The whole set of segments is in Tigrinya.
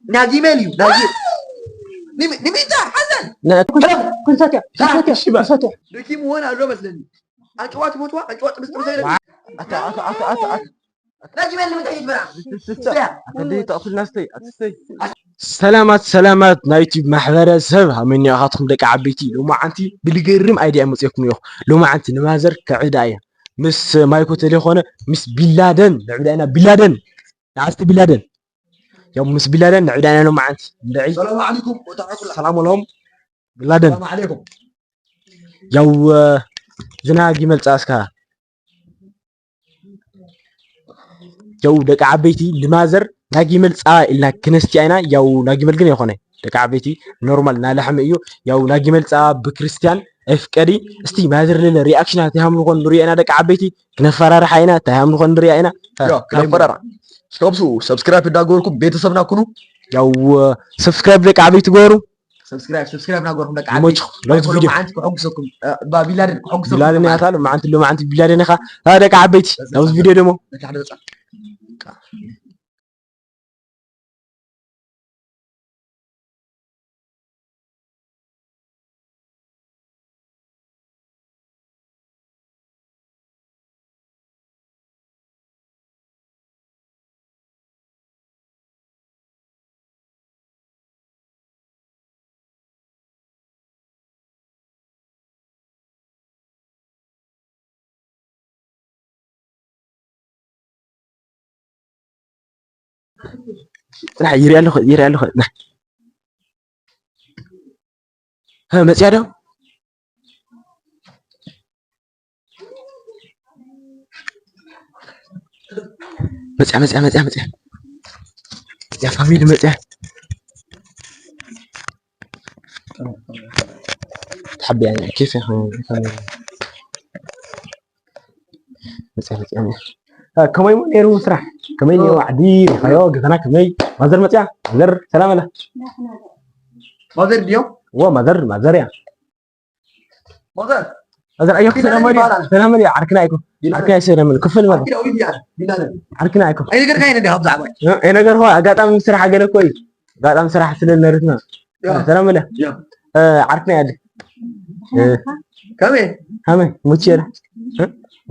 ናጊመል እዩ ናጊ ንሚ- ንሚጣ ሓዘን ነ- ኩንሳትያ ኩንሳትያ ደኪምዎን ኣሎ መስለኒ ኣንጭዋ ትፈትዋ ኣንጭዋ ጥብስ ጥብስ ኣይደለም ኣታ ኣታ ኣታ ኣታ ኣታ ናጊመል ንምንታይ ይትበላ ኣታ ደይ ተቕትልና ስተይ ኣትስተይ ሰላማት ሰላማት ናይ ዩቲብ ማሕበረሰብ ሃመኛ ኢኻትኩም ደቂ ዓበይቲ ሎማዓንቲ ብልገርም ኣይዲያ መፅኩም ኢኹ ሎማዓንቲ ንማዘር ከዕዳ እያ ምስ ማይኮ ተሌኮነ ምስ ቢላደን ንዕብዳ ኢና ቢላደን ንዓስቲ ቢላደን ያው ምስ ቢላደን ንዕብዳ ኢና ሎማዓንቲ ንድዒ ሰላም ዓለይኩም ወተዓኩላ ሰላም ኣለዎም ቢላደን ሰላም ዓለይኩም ያው ዝናጊ መልፃ እስካ ያው ደቂ ዓበይቲ ንማዘር ናጊመል ፃባ ኢልና ክነስትያ ኢና ያው ናጊመል ግን የኮነ ደቂ ዓበይቲ ኖርማል ናላሕሚ እዩ ያው ናጊመል ፃባ ብክርስትያን ኣይፍቀዲ እስቲ ማዘር ለለ ሪኣክሽና እንታይ ሃምሉ ኮን ንሪኦ ኢና ደቂ ዓበይቲ ክነፈራርሓ ኢና እንታይ ሃምሉ ኮን ንሪኣ ኢና ያ፣ ክነፈራራ እስከ ኣብሱ ሰብስክራይብ እንዳገበርኩም ቤተሰብና ኩኑ ያው ሰብስክራይብ ደቂ ዓበይቲ ገበሩ ሰብስክራይብ ሰብስክራይብ እናገበርኩም ደቂ ይመችኹ። ሎምዓንቲ ቪድዮ። ሎማዓንቲ ክሕጉሰኩም እ፣ ባ ቢላደን ክሕጉሰኩም ቢላደን እያ ታሉ መዓንቲ ሎማዓንቲ ቢላደን ኢኻ አ ደቂ ዓበይቲ ናብዚ ቪድዮ ደሞ በቃ ሓደ ወፃ ጥራሕ ይሪኣ ኣለኹ ይሪኣ ኣለኹ ጥራሕ ሀ መፅያ ዶ መፅያ መፅያ መፅያ መፅያ መፅያ ፋሚሊ መፅያ ተሓቢያ ኬፍ ከመይ ሞ ነይሩ ስራሕ ከመይ ነይሩ ዓዲ ሪኻዮ ገዛና ከመይ ማዘር መፅያ ማዘር ሰላም ኣላ ማዘር ድዮም ዎ ማዘር ማዘር እያ ማዘር ማዘር ኣዮ ቢላደን ሰላም ኣላ ይባላል። ሰላም ኣላ ዓርክና ኣይኮ ቢላደን። ዓርክና ኣይሰላም ክፍል ማለት ኪዳዊ ድያ ቢላደን ዓርክና ኣይኮ ኣይነገርካይን እንዲ ካብ ዛዕባ የነገርኳ ኣጋጣሚ ስራሕ ገለ እኮ እዩ ኣጋጣሚ ስራሕ ስለ ነርትና ያ። ሰላም ኣላ ያ። ዓርክና ያለ ከመይ ሃመ ሙቼራ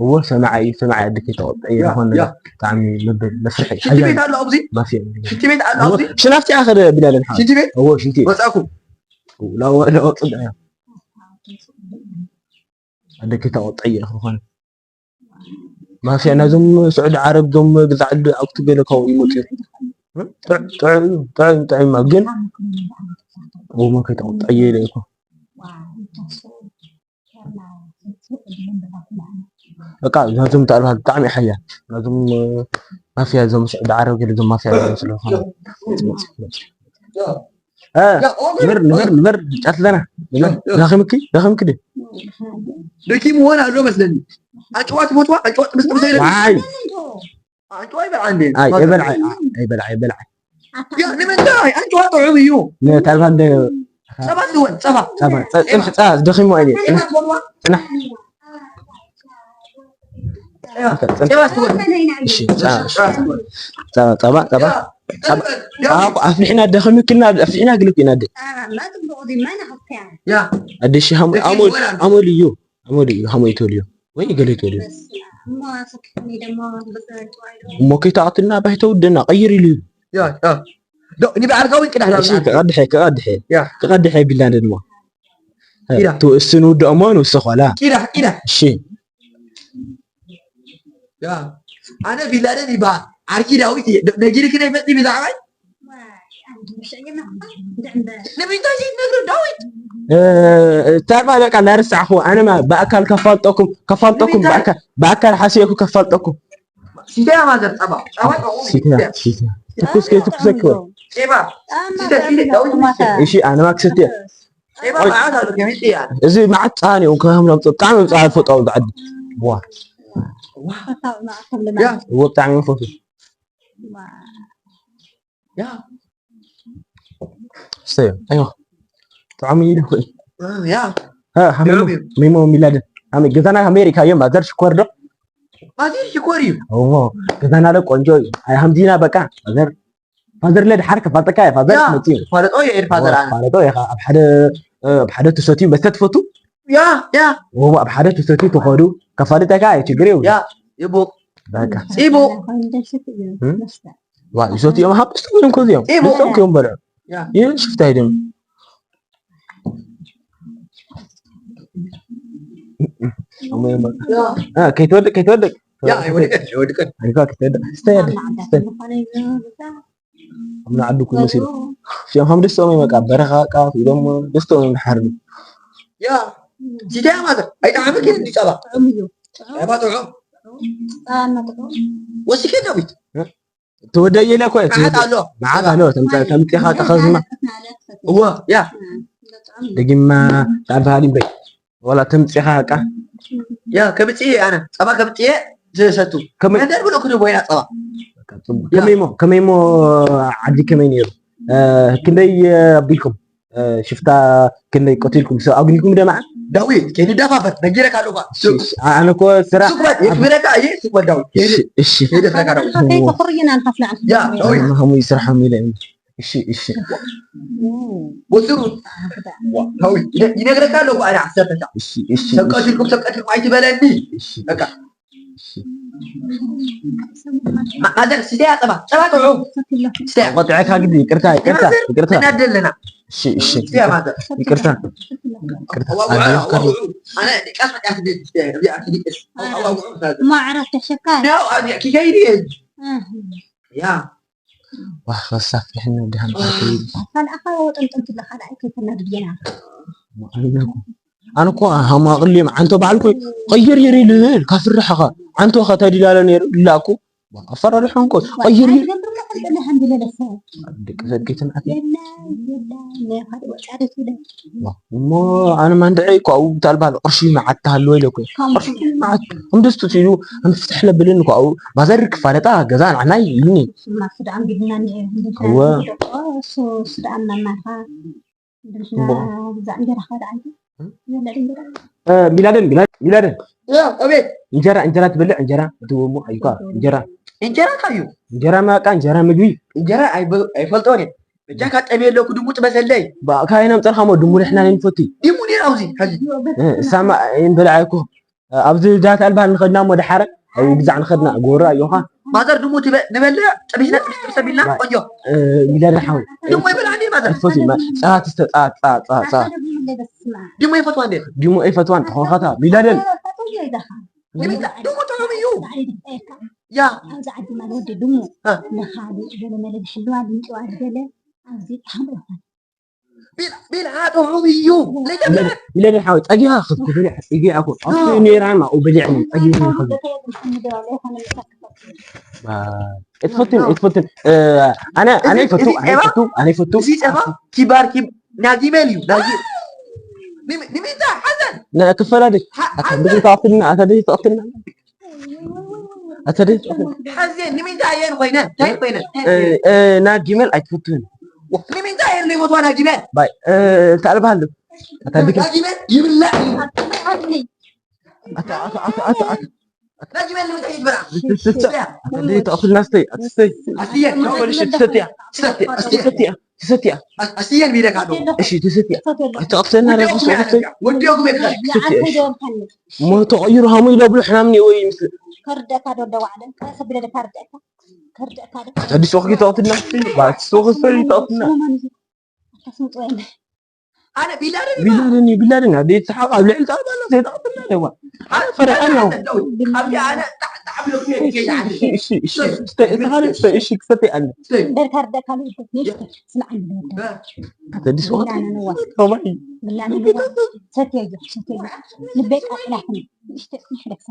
እዎ ሰማዓ እዩ ሰማዓ ያድክ ተቆጠ ያ፣ ይሆን ያ። ብጣዕሚ መብል መስርሒ ሽንቲ ቤት ኣሎ ኣብዚ ማፍያ ሽንቲ ቤት ኣሎ ኣብዚ ሽናፍቲ ኣኸደ ብላለን ሓ ሽንቲ ቤት እዎ ሽንቲ ወፃኩም ለወለወ ፅዳ ኣደኪ ተቆጠየ ዝኾነ ማፍያ ናዞም ስዑዲ ዓረብ ዞም ግዛዕሉ ኣብቲ ገለ ካብኡ ይመፅኡ ጥዕም ጥዕማ ግን እሞ ከይተቆጠየ ኢለ እኮ በቃ ናዞም ተኣልባል ብጣዕሚ ሓያል ናዞም ማፍያ ዞም ስዑዲ ዓረብ ገለ ዞም ማፍያ ዞም ስለዝኾነ ንበር ንበር ንበር ጫት ለና ደኺምኪ ደኺምኪ ድ ደኪምዎን ኣሎ መስለኒ ኣጭዋ ትፈትዋ ኣጭዋ ጥብስ ጥብስ ኣይደለም ዋይ ኣጭዋ ይበልዓ እንዴ ኣይ ኣይበልዓ ኣይበልዓ ኣይበልዓ ያ ንምንታይ ኣጭዋ ጥዑም እዩ ንታልባ እንደ ጸባ ትወን ጸባ ጸባ ጸ- ጽንሕ ጸ ደኺሞ ኣይደ ጸባ ትወን ጽንሕ ጸባ ትወን እሺ ጸ- ጸባ ጸባ ጸባ ያ ኣፍልሕና ደኺምክልና ኣፍልሕና ግልክ ኢና ደ ያ ኣደሽ ኣሞል እዩ ኣሞል እዩ ሃሞ ይትወልዮ ወይ ገለ ይትወልዮ እሞ ከይተኣትልና ባይተውደና ቀይር ኢሉ እዩ ያ ያ ዶ ንበዓል ከውን ቅዳሕ እሺ ክቐድሐ ክቐድሐ ያ ክቐድሐ ቢላ ድማ ኪዳ። ትውእስን ውድኦሞ ንውስኽ ዋላ ኪዳ ኪዳ እሺ ያ ኣነ ቢላደን ይበሃል ዓርኪ ዳዊት እየ ዶ- ነጊርኪ ናይ መፅእ ብዛዕባይ ንምንታይ ዘይትነግሩ ዳዊት ታርባ በቃ እናረሳዕኹ ኣነማ ብኣካል ከፋልጠኩም ከፋልጠኩም ብኣካል ብኣካል ሓሲየኩ ከፋልጠኩም ሲተያ ማዘር ጸባ ጸባ ጠቑ ሲተያ ሲተያ ትኩስ ከይ ትኩስ ከይ ጸባ ሲተ ሲተ ዳዊት ሚስተ እሺ ኣነማ ክሰትየ ጸባ መዓት ኣሎ ከሚት እያ እዚ መዓት ጻን እዮም ከም ናምጽ ብጣዕሚ ብጻ ፈጣው ብዓዲ ዋ ያ እዎ ብጣዕሚ ፈቱ ያ ስተዮ ኣይዋ ብጣዕሚ ኢሉ ያ ሚሞ ሚላድን ኣመ ገዛና ኣሜሪካ እዮም ኣዘር ሽኮር ዶ ኣዚር ሽኮር እዩ እዎ ገዛና ለ ቆንጆ እዩ ኣይ ሃምዚና በቃ ኣዘር ፋዘር ለድሓር ከፋልጠካ እየ። ፋዘር ያ፣ መፅዩ ፋለጦ እየ ፋዘር ኣነ። ፋለጦ ኢኻ። ኣብ ሓደ ኣብ ሓደ ተሰትዩ መስተ ትፈቱ ያ ያ ወቦ ኣብ ሓደ ተሰትዩ ተኸዱ ከፋልጠካ እየ። ችግር የብሉ። ያ ይቡ በቃ ይቡ ዋ ይሰትዩ እዮም። ሃብስቶም እዮም ከዚኦም ይቡ ምስቶም እዮም በልዑ ያ ይህ ሽፍታ ይደም ያ ከይትወድቅ ከይትወድቅ ያ ወድቀት ወድቀት ኣሪፋ ከይትወድቅ ስተይ ኣደ ስተይ ኣብ ንዓዱ ኩሉ መሲሉ ሽኦም ከም ደስተኦም ይመቃ በረኻ ቃፍ ኢሎም ደስተኦም ይሓርዱ ያ ሲዳያ ማለት ኣይጣዕምክን እንዲ ጸባ ጥዑም እዩ። ጸባ ጥዑም ጣና ጥዑም። ወሲከ ዳዊት ተወዳየ ኢለ እኮ እየ መዓት ኣሎ መዓት ኣሎ ተምፀ- ተምፂኻ ጠኸዝማ እወ ያ ደጊማ ጣልፋሃሊ እምበይ ወላ ተምፂኻ ቃ ያ ከብፅየ ኣነ ጸባ ከብፅየ ዝሰቱ ከመይ- ነገር ብሎ ክዶ ቦይና ጸባ ከመይሞ ከመይሞ ዓዲ ከመይ ነይሩ እ፣ ክንደይ ኣቢልኩም እ፣ ሽፍታ ክንደይ ቀቲልኩም ሰብ ኣጉዲልኩም ደማ ዳዊት ከይንደፋፈር ነጊረካ ኣለኳ ኣነ እኮ ስራሕ ሱቅበት የክብረካ እየ ሱቅበት ዳዊት እሺ እሺ ከይደፍረካ ዳዊት ከይተኩርይና ንኸፍላ ያ ዳዊት ሀሙ ይስራሕ ሀሙ ኢለ እሺ እሺ ወስሩ ዳዊት ይነግረካ ኣለኩ ኣነ ዓሰርተካ እሺ እሺ ሰብ ቀቲልኩም ሰብ ቀቲልኩም ኣይትበለኒ እሺ በቃ ማዘር ስተያ ጸባ ጸባ ጥዑ ስተያ ቆጥዐካ ግዲ ይቅርታ ይቅርታ ይቅርታ ተናደለና እሺ እሺ ስተያ ማዘር ይቅርታ ይቅርታ ኣዋውዑ ኣዝዩ ኣዋውዑ ኣነ ድቃስ መጥያት ደስ ስተያ እዚኣ ትድቅስ ኣዋውዑ ማዕራት ተሸካ ነው ኣዚኣ ኪከይድ እየ ያ ዋህ ከሳፍሕና ድሃን ካልኣኻ ወጠምጠም ትብላ ካልኣይ ከይተናድድየና ኣነ እኮ ሃማ ቅሊም ዓንቶ በዓልኩ ቀይር ይር ይልብል ካፍርሕኻ ዓንቶ ከተዲላለ ነይሩ ላኩ ኣፈራርሖ እንኮ ቀይር ይር ደቂ ሰድጌትን ኣት እሞ ኣነ ማንድዐ እኮ ኣብኡ ብታልባል ቅርሺ መዓት ተሃልወ ኢለ እኮ ቅርሺ መዓት ከም ደስቱ ሲሉ ከም ፍትሕ ለብልን እኮ ኣብኡ ባዘር ክፋለጣ ገዛ ንዓናይ ኢሉኒ ስዳኣም ግድና እወ ስዳኣም መማርካ ሚላደን ሚላደን ቤት እንጀራ እንጀራ ትበልዕ እንጀራ ትወሞ ኣይኳ እንጀራ እንጀራ ካዩ እንጀራ ማቃ እንጀራ ምግቢ እንጀራ ኣይፈልጦን እየ በጃካ ጠብየ ኣለኩ ድሙ ጥበሰለይ ካይና ምፀርካ ሞ ድሙ ንሕና ንፈቱ ድሙ ነር ኣብዚ ሕዚ እሳማ እንበልዓ ይኮ ኣብዚ ዳት ኣልባል ንኸድና እሞ ደሓረ ኣብ ግዛዕ ንኸድና ጎራ ኣዮኻ ማዘር ድሙ ንበልዕ ጥቢስና ጥብስ ጥብስ ኣቢልና ቆንጆ ሚላድ ሓው ድሙ ይበልዓ እንዲ ማዘር ፈሲ ፀባ ትስተ ፀባ ፀባ ፀባ ድሙ ይፈትዋ እንዲ ድሙ ኣይፈትዋን ተኾኻታ ሚላደን ድሙ ጥዑም እዩ ያ ኣብዚ ዓዲ ማለት ወዲ ድሙ ንኻሊእ ገለ መለ ዝሕልዋ ድምፅዋ ዝገለ ኣብዚ ሓምኦ ይኾን ቢልዓ ጥዑም እዩ ኢለ ሓወይ ጸጊኻ ክትኩ ብልዕ ጸጊ ኣኮ ኣብቲ ኔራ ማኡ ብልዕ ጸጊ እትፈትን እትፈትን ኣነ ኣነ ይፈቱ ኣነ ይፈቱ ኣነ ይፈቱ እዚ ጸባ ኪባር ኪብ ናጊመል እዩ ናጊ ንሚንታ ሓዘን ክፈላደ ኣታ ብዙ ተኣፍትና ኣታ ደይ ተኣፍትና ኣታ ደይ ሓዘን ንሚንታ ኣየን ኮይነ እንታይ ኮይነ ናጊመል ኣይትፈቱን ንሚንታ ኣየን ዘይፈትዋ ናጊመል ባይ ተኣልባሃሉ ኣታ ድክ ናጊመል ይብላዕ እዩ ኣታ ኣታ ኣታ ኣታ ናጊመል ንምንታይ ይትበላ ኣታ ደይ ተኣፍልና ስተይ ኣታ ስተይ ኣስየን ትሰትያ ትሰትያ ትሰትያ ኣስየን ቢለካ ዶ እሺ ትሰትያ ኣይተኣፍልና ወዲኦ ጉቤት ሞ ተቐይሩ ሃሙ ኢሎ ብሎ ሕናምኒ ወይ ምስል ከርደእካ ዶ ደዋዕለ ከሰብለ ከርደእካ ከርደእካ ዶ ተዲስ ወኽጊ ተቕትና ባስ ወኽሰ ተቕትና ተስምጦ የለ ኣነ ቢላደን ቢላደን ቢላደን ኣብ ቤት ሰሓቕ ኣብ ልዕሊ ጣባ ኣሎ ዘይተቕትና ደዋ ፈረቃን ያው ኣብዚ ኣነ ጣዕጣዕ ብሎ እሺ እሺ እሺ እሺ ክሰተይ ኣለ ደርካ ርደእካ ልውደት ነሽ ስምዓኒ ልውደት ተዲስ ወኽጊ ብላነ ንዋ ተባይ ብላነ ንዋ ሰትየዮ ሰትየዮ ልበይ ቃጥላትኒ ንእሽተ ንሕደክሳ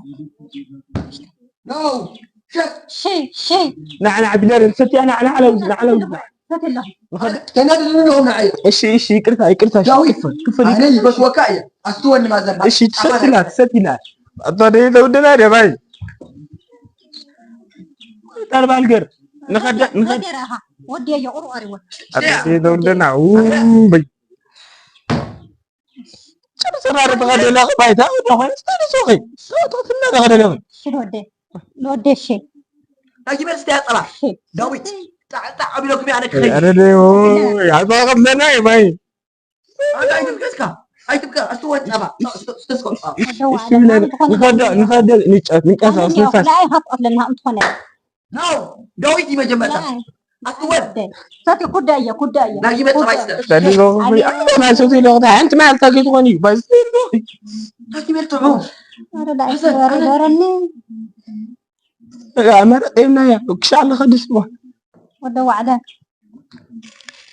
ኖ ሸት ሸይ ሸይ ናዕና ቢላደን ሰትያ ናዕና ዓለው ናዕለው ሰትየለኹ ተናድድኒ ኣለኹም ንዓይ እሺ እሺ ይቅርታ ይቅርታ እሺ ዳዊት ክፈል ክፈል ኣነ ይፈትወካ እየ ኣስትወኒ ማዘር እሺ ትሰትላት ሰትላት ኣቶ ደይ ተውደና ደባይ ጠርባል ገር ንኸደ ንኸደ ወዲያ የቑርቋሪ ወ ኣቶ ደይ ተውደና ውይ ጨርሰና ተኸደና ባይታ ወደ ኾነ ስታደ ሶኸ ተወትና ተኸደና ሽድ ወደ ንወደ ሸ ናጊመል ስተያ ጸባ ዳዊት ጣዕ ጣዕ ኣቢሎኩም ኣነ ክኸይድ። ኣረ ደሞ ያባቀም ዘና ይባይ ኣንተ ኣይትብገስካ። ኣይትብገ ኣስተዋይ ጸባ። ስተስኮ ጸባ። እሺ ብለን ንኸደ ንኸደ ንጫት ንቀሳቀስ ንፋስ لا هات قبل انها انت هنا ናው ዳዊት ይመጀመርታ። ኣስተዋይ ሰቲ ኩዳ እየ ኩዳ እየ ናጊ መጸባይ ስለ ፈልጎ ማለት ሰቲ ለውታ ሓንቲ ማለት ታገት ኾን እዩ ባስ ናጊ መርትዑ ዛረኒ መረጤና ያ ክሻለ ከድስዋ ወደ ዋዕለ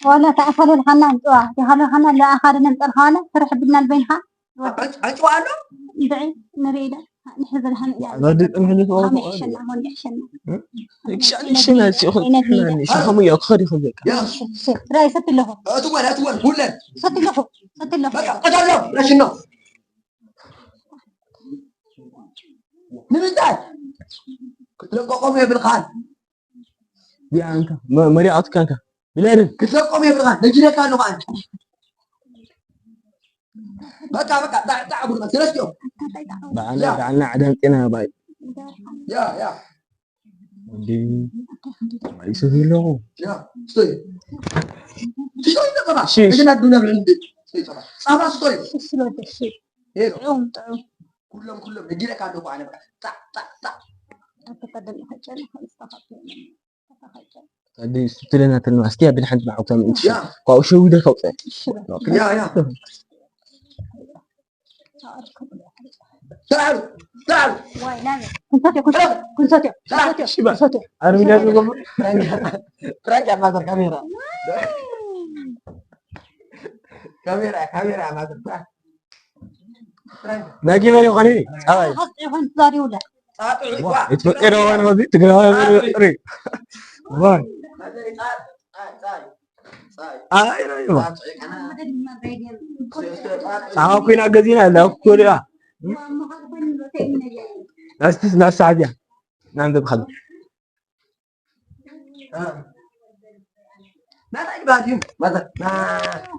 ዋላ ተኣኻለልኻና እንፅዋ ተኻለልኻና ለኣኻደ ነምፀልኻዋለ ፍርሕ ብልና ልበይንኻ ኣጭዋ ኣሎ እንድዒ ንርኢ ኢለ ንሕዘልሃን ኢና ወዲ ጥንሕልፍ ኣመ ይሕሸና ሆን ይሕሸና ክሻለ ሽና ሲኹ ንሕና ንሽኹም እዮ ክኸድ ይኹም በቃ ያ ራይ ሰቲ ኣለኹ እትወል እትወል ሁለን ሰቲ ኣለኹ ሰቲ ኣለኹ በቃ ቀዳሎ ረሽኖ ንምንታይ ክትለቀቆም የብልኻን ቢኣንካ መሪኣትካ እንካ ብለርን ክትለቆም የብልኻን ነጊረካ ኣለኹ ኣንተ በቃ በቃ ጣዕ ጣዕ ጉድ ሰለስቲኦም በዓልና በዓልና ዓዳም ጤና ባይ ያ ያ ወዲ ይሰትዩ ኣለኹ ያ ስቶይ ስቶይ ተቀባ እሺ፣ እሺ። እግና ዱና ብልንድ ስቶይ ጸባ ጸባ ስቶይ ስስ ወደሽ ሄሎ ጥዑም ጥዑም ኩሎም ኩሎም ነጊረካ ኣለኹ ኣነ በቃ ጣዕ ጣዕ ጣዕ ኣተቀደም ይኸጨል ይኸል ዝተኸፍተ ኣዲ ስትለና ተልማ እስቲ ኣብል ሓንቲ ማዕኩታ ምእንቲ ያ ኳው ሸው ይደር ከውፀ ያ ያ تعال تعال ዋይ ናበይ ክንሰትዮ ክንሰትዮ ክንሰትዮ ሽባ ኣርሚዳ ዝገብሩ ፍራንክ ማዘር ካሜራ ካሜራ ካሜራ ማዘር ፍራንክ ናጊ መን ይኾን ጸባይ ሓቂ ይኾን ትዛሪውለ ጻጥዑ ዋ ኢትዮጵያ ደዋን ሆዚ ትግራዋይ መን ሪ ዋይ ማዘር ጻይ ጻይ ጻይ ኣይ ራይዋ ጻዋ ኮይና ገዚና ኣላ ኩልያ ኣስቲስ ናሳዕብያ ናንዘብ ኸል ናታይ ባዲም ማዘር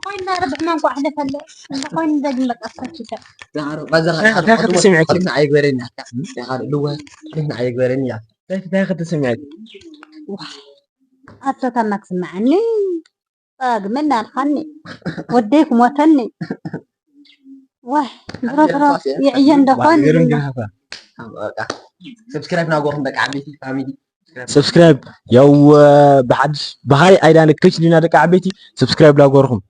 ኮይና ርብሕ መንቋ ኣሕለፈለ እንተ ኮይኑ ደግም በቃ ስፈችተ ማዘር እንታይ ክትስምዐኪ? ልክና ኣይግበረኒ ኣካ ልዋ ልክና ኣይግበረኒ ያ እንታይ ክትስምዐኪ? ኣቶታማ ክስምዓኒ ጸግመ እናልኻኒ ወደይ ክሞተኒ ዋይ ብረብረ ይዕየ እንደኾን ገርም ግን ሃፋ ሰብስክራይብ ናጎርኩም ደቂ ዓበይቲ ፋሚሊ ሰብስክራይብ ያው ብሓድሽ ብሃይ ኣይዳነ ከች ዲና ደቂ ዓበይቲ ሰብስክራይብ ላጎርኩም